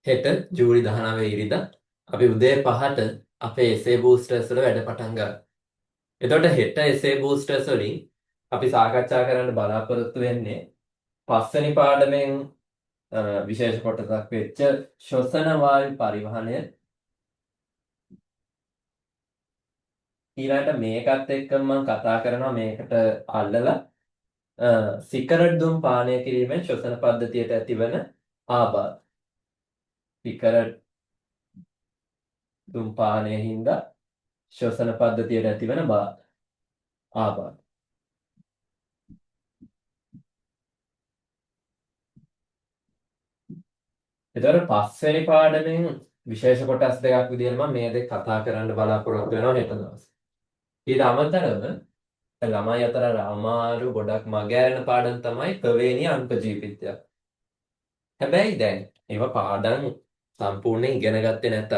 හෙට ජූලි 19 ඉරිදා අපි උදේ 5ට අපේ එසේ බූස්ටර්ස් වල වැඩ පටන් ගන්නවා. එතකොට හෙට එසේ බූස්ටර්ස් වලින් අපි සාකච්ඡා කරන්න බලාපොරොත්තු වෙන්නේ පස්වෙනි පාඩමෙන් විශේෂ කොටසක් වෙච්ච ශ්වසන වායු පරිවහනය. ඊළඟට මේකත් එක්කම මම කතා කරනවා මේකට අල්ලලා සිගරට් දුම් පානය කිරීමෙන් ශ්වසන පද්ධතියට ඇතිවන ආබාධ. සිගරට් දුම් පානය හින්දා ශ්වසන පද්ධතියට ඇතිවන බාධා ආබාධ. එතකොට පස්වෙනි පාඩමෙන් විශේෂ කොටස් දෙකක් විදිහට මම මේ දෙක කතා කරන්න බලාපොරොත්තු වෙනවා හෙට දවසේ. ඊට අමතරව ළමයි අතර අමාරු ගොඩක් මග ඇරෙන පාඩම් තමයි ප්‍රවේණී අංක ජීව විද්‍යාව. හැබැයි දැන් ඒවා පාඩම් සම්පූර්ණයෙන් ඉගෙන ගත්තේ නැතත්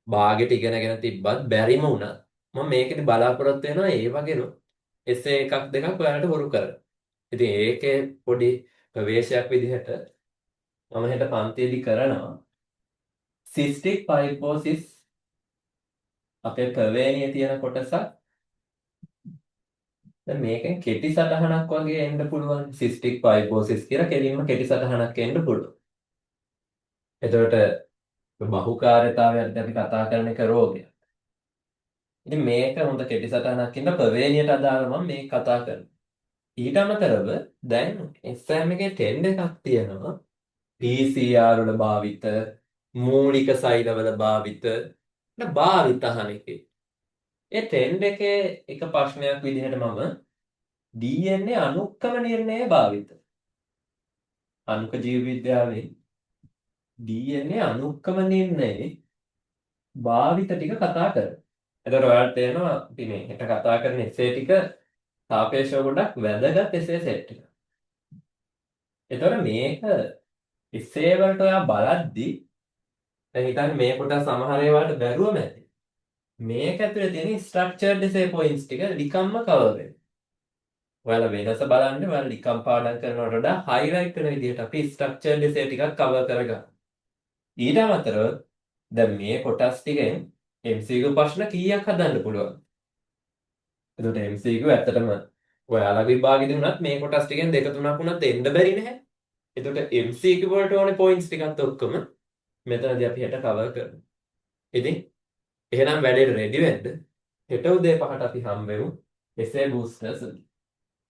බාගෙට ඉගෙනගෙන තිබ්බත් බැරිම වුණත් මම මේකෙදි බලාපොරොත්තු වෙනවා ඒ වගේම එසේ එකක් දෙකක් ඔයාලට හුරු කරන්න. ඉතින් ඒකේ පොඩි ප්‍රවේශයක් විදිහට මම හෙට පන්තියේදී කරනවා සිස්ටික් ෆයිබ්‍රෝසිස් අපේ ප්‍රවේණියේ තියෙන කොටසක්. දැන් මේකෙන් කෙටි සටහනක් වගේ එන්න පුළුවන්. සිස්ටික් ෆයිබ්‍රෝසිස් කියලා කෙලින්ම කෙටි සටහනක් එන්න පුළුවන්. එතකොට බහුකාර්යතාවයත් අපි කතා කරන එක රෝගයක්. ඉතින් මේක හොඳ කෙටි සටහනක් ඉන්න ප්‍රවේණියට අදාළව මම මේක කතා කරනවා. ඊට අමතරව දැන් එක්සෑම් එකේ ටෙන්ඩ් එකක් තියෙනවා. PCR වල භාවිත, මූලික සෛලවල භාවිත, භාවිත අහන එකේ. ඒ ටෙන්ඩ් එකේ එක ප්‍රශ්නයක් විදිහට මම DNA අනුක්‍රම නිర్ణය භාවිත. අනුක ජීව විද්‍යාවේ DNA අනුක්‍රම නිర్ణයේ භාවිත ටික කතා කරනවා. එතකොට ඔයාලට තේරෙනවා අපි මේ හෙට කතා කරන එසේ ටික සාපේක්ෂව ගොඩක් වැදගත් එසේ සෙට් එක. එතකොට මේක එසේ වලට ඔයා බලද්දි දැන් හිතන්නේ මේ කොටස් සමහර ඒවාට බැරුවම ඇති. මේක ඇතුලේ තියෙන ස්ට්‍රක්චර්ඩ් එසේ පොයින්ට්ස් ටික නිකම්ම කවර් වෙනවා. ඔයාලා වෙනස බලන්න ඔයාලා නිකම් පාඩම් කරනවට වඩා හයිලයිට් වෙන විදිහට අපි ස්ට්‍රක්චර්ඩ් එසේ ටිකක් කවර් කරගන්නවා. ඊට අමතරව දැන් මේ කොටස් ටිකෙන් MCQ ප්‍රශ්න කීයක් හදන්න පුළුවන්? එතකොට MCQ ඇත්තටම ඔයාලා විභාගෙදී වුණත් මේ කොටස් ටිකෙන් දෙක තුනක් වුණත් එන්න බැරි නැහැ. එතකොට MCQ වලට ඕනේ පොයින්ට්ස් ටිකත් ඔක්කොම මෙතනදී අපි හෙට කවර් කරනවා. ඉතින් එහෙනම් වැඩේට රෙඩි වෙන්න හෙට උදේ 5ට අපි හම්බෙමු SA boosters වලින්.